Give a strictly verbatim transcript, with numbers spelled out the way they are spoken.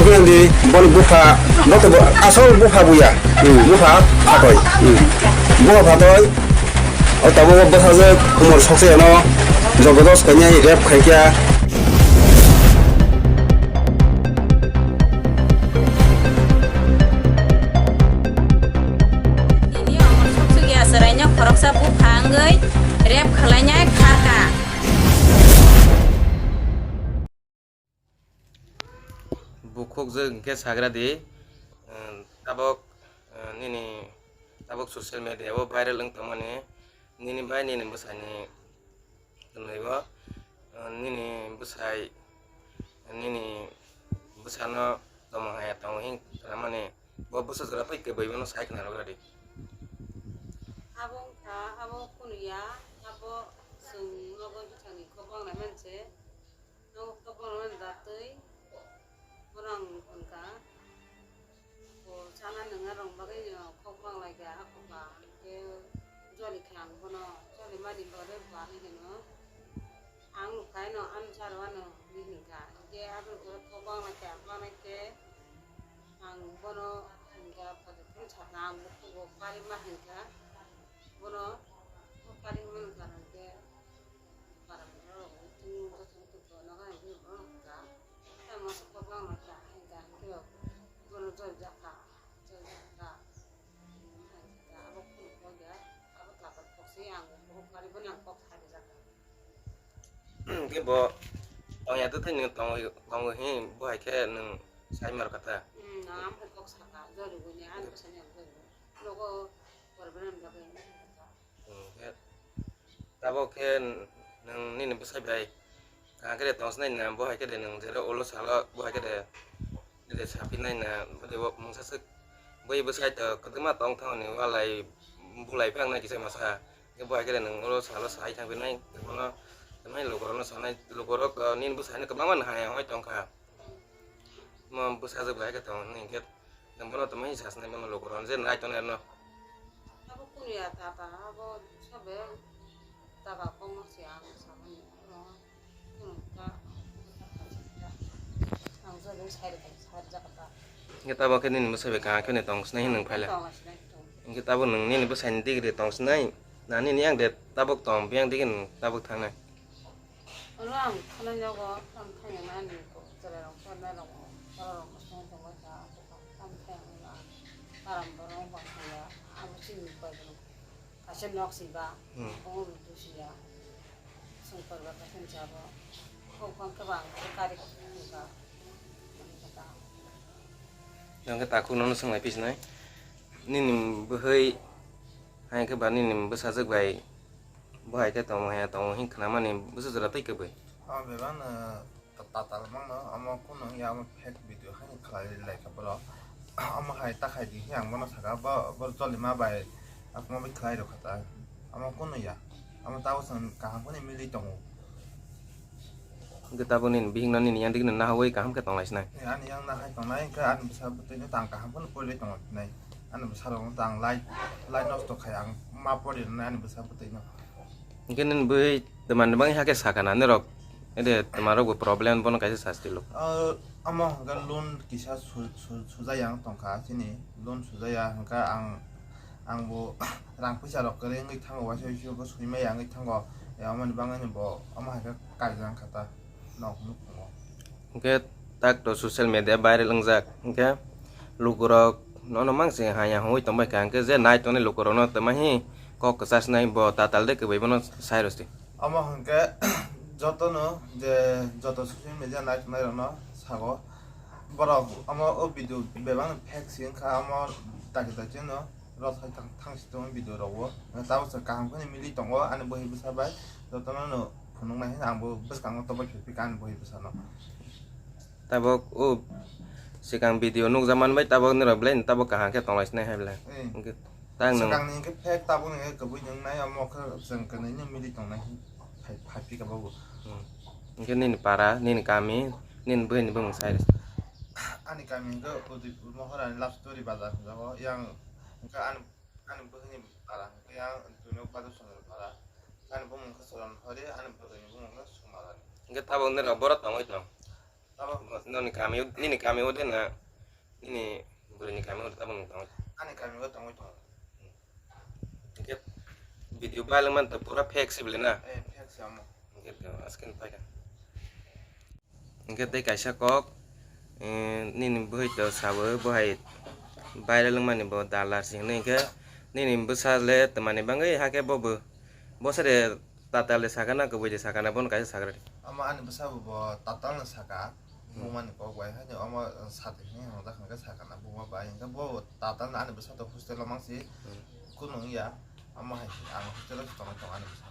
Bini boni bupha, bote bo-, asol bupha buya. Hmm. Bupha phatoi. Hmm. Bupha phatoi. O tabuk bwsajwk umor sokse ano jobodos khainai rape khaikya. Tini umor sokse ya chwraino khoroksa bupha wngwi rape khwlainai kharkha. Bukhukjwk hwnkhe sagra di, eh, tabok, eh, nini tabok social media o viral wng tongmani, nini bai nini bwsani twnwi o, eh, nini bwsai, nini bwsano tongmung haya tongo hwn khnamani, bo bwsa jora tei kwbwi bono sai khna rwgra di. Abo wngkha, abo kunuya, abo chwng nogo bwsani kok wngnai manse. Nogo kok wngnai manjak twi, bono ang hwn kha, bo chana nwngnai rok bagwi no kok wnglai kha, a kok ba, hwnkhe joli kha ang bono, joli mani bagwi bo ani hwno, ang nuk kha ino, ani saro ano hinwi hwn kha, hwnkhe aboni ulo kok wnglai kha, wnglai khe ang bono hwn kha, photo phano sakha, ang bo kok bo kari ma hwn kha, bono kok kari ma hwn kha, hwnkhe. Para borok rok tini joto joto nogo hai borok rok ta. Tamo se kok bangma ta hai ta hwnkhe rok bono jol jaka, jol jaka. Hai ta abo khuluk rok ya, abo tabok kok se ang kok kari bono ang kok kari jaka. Hwnkhe bo tongya twi thai nwng tongwi, tongwi hi bo hai khe nwng sai mar kha ta. Hmm, ang amkhe kok saka, jol rwgwi ni, ang bwsani ang jol rwgwi. Nogo problem bagwi. Hmm, khe. Tabok khe nwng nini bwsai bai kaham khe de tong sinai na, bo hai khe de nwng jera ulo salo bo hai khe de, de sapinai na, bo de bo mungsa swk bui bwsai to kwtwma tong thangni walai bulai phang nai kisa masa. Khe bo hai khe de nwng ulo salo sai thang pinai, bono tamai lukurokno sanai, lukurok, eh, nini bwsai no kwbangma nahai hoi tong kha. Mo bwsajwk bai khe tong hwnwi khe nwng bono tamai sasnai bono lukurok je nai tong erno. Abo kunu ya tata, abo sobe taka kongma se ang samani. Ang jolong sai rwkha, sai rwjak kha ta. Hwnkhe tabok khe nini bwsai bai kaham khe tong sinai hwnwi phai la. Tong sinai tong. Hwnkhe tabok nwng nini bwsai ni digi de tong sinai, na nini yang de tabok tong, biyang digi nwng tabok thangnai. Ano ang thanai nogo, ang thangya nani ko, chwrai rok thangya nai rok, borok rok kosong tongwi kha, ang thangya nai rok, aram borok rok thangya, abo chini bai borok. Kaisa nok si ba, hmm, omo dusi ya, songkar ba kaisa ni sabo, kok bang khe bang kari kok ni ba, nang khe takhuk nono swnglai phi sinai, nini bwhwi hai khe ba nini bwsajwk bai, bo hai khe tongmung haya tongo hwn khnamani bwsajwk jora tei kwbwi. O bebak no. Ta-, tatal mangno, omo kunu wngya, omo fake video haino khlai lai kha borok. Omo hai ta khai di, hiya ang bono saka, bo, bo jolima bai, omo bai khlai rw kha ta. Omo kunu ya, omo tabuk chwng kaham kheno mili tongo. Hwnkhe tabuk nini bihikno nini yang dikno nahaui kaham khe tong lai sinai. Ani yang nahai tongnai, hwnkhe ani bwsa bwtwino tang kaham kheno pori lai tong lai sinai. Ani bwsarokno tang lai, lai nosto khai ang ma pori rwnai ani bwsa bwtwino. Hwnkhe nini bui twmani bagwi hakhe sakha na norok? Ede twmarok bo problem, bono kaisa sasti lo. Ah, omo hwnkhe loan kisa su-, su-, sujaya wng tongkha chini, loan sujaya hwnkhe ang, ang bo rang puisa rok kwrwi wngwi thango, waisa waisa bo sui maya wngwi thango, eh, omoni bagwi bo omo hai khe kaijak wngkha ta. Nok nukhungo. Hwnkhe tak to social media viral wngjak, hwnkhe lukurok nono mang se haya hwnwi tongbai kha, hwnkhe je nai tongnai lukurokno twma hi kok kwchasnai bo tatal de kwbwi bono sai rwsti. Omo hwnkhe jotono je joto social media nai tongnai rokno sago, borok omo o video bebak fake si wngkha, omo daki daki no. Rw thai thang, thang si tongo video rogo. Tabuk se kaham kheno mili tongo ani bwhwi bwsa bai. Jotono no phunuknai hwnwi ang bo bwskango tobok khe phi kha ani bwhwi bwsano. Tabuk o swkang video nukjakmani bai tabuk norok belai no tabuk kaham khe tong lai sinai hai belai. Eh. Hwnkhe tang nwng swkangni hwnkhe fake, tabukni hwnkhe kwbwi nwngnai, omo khe chwng kwnwi no mili tongnai phai, phai phi kha bobo. Hmm. Hwnkhe nini para, nini kami, nini bwhwini bumung sai rw. Ani kami hwnkhe Udaipur Mohorani Love Story Bazar hwnjago. Yang hwnkhe ani Ani bwkhwini para hwnkhe ang Dunio Badu Chandra para. Ani bumung khe Choron Hori, ani bwrwini bumung khe Sumarani. Hwnkhe tabuk norok boro tongwi tong? Nini kami, nini kami o de na, nini bwrwini kami o de tabuk nung tong. Ani kami o tongwi tongo. Hingke video viral man to pura fake se bele na? Eh, fake se amo. Hingke to asken paikha. Hingke tei kaisa kok, eh, nini bwhwi to sabo, bwhai viral wngmani bo dalar se hwnwi, hingke nini bwsa le twmani bangwi hakhe bo bo, bo sade tatal de sakana, kubui de sakana, bono kaisa sagra di. Amo ani bwsa bo, bo tatal no saka, hmm, bumani kok bai, haino amo sati hwnwi hwnjak hwnka sakana, buma bai, hingke bo tatal no ani bwsa to hostel o mangsi, hmm, kunu wngya, amo hai ang hostel o tongwi tongo ani bwsa.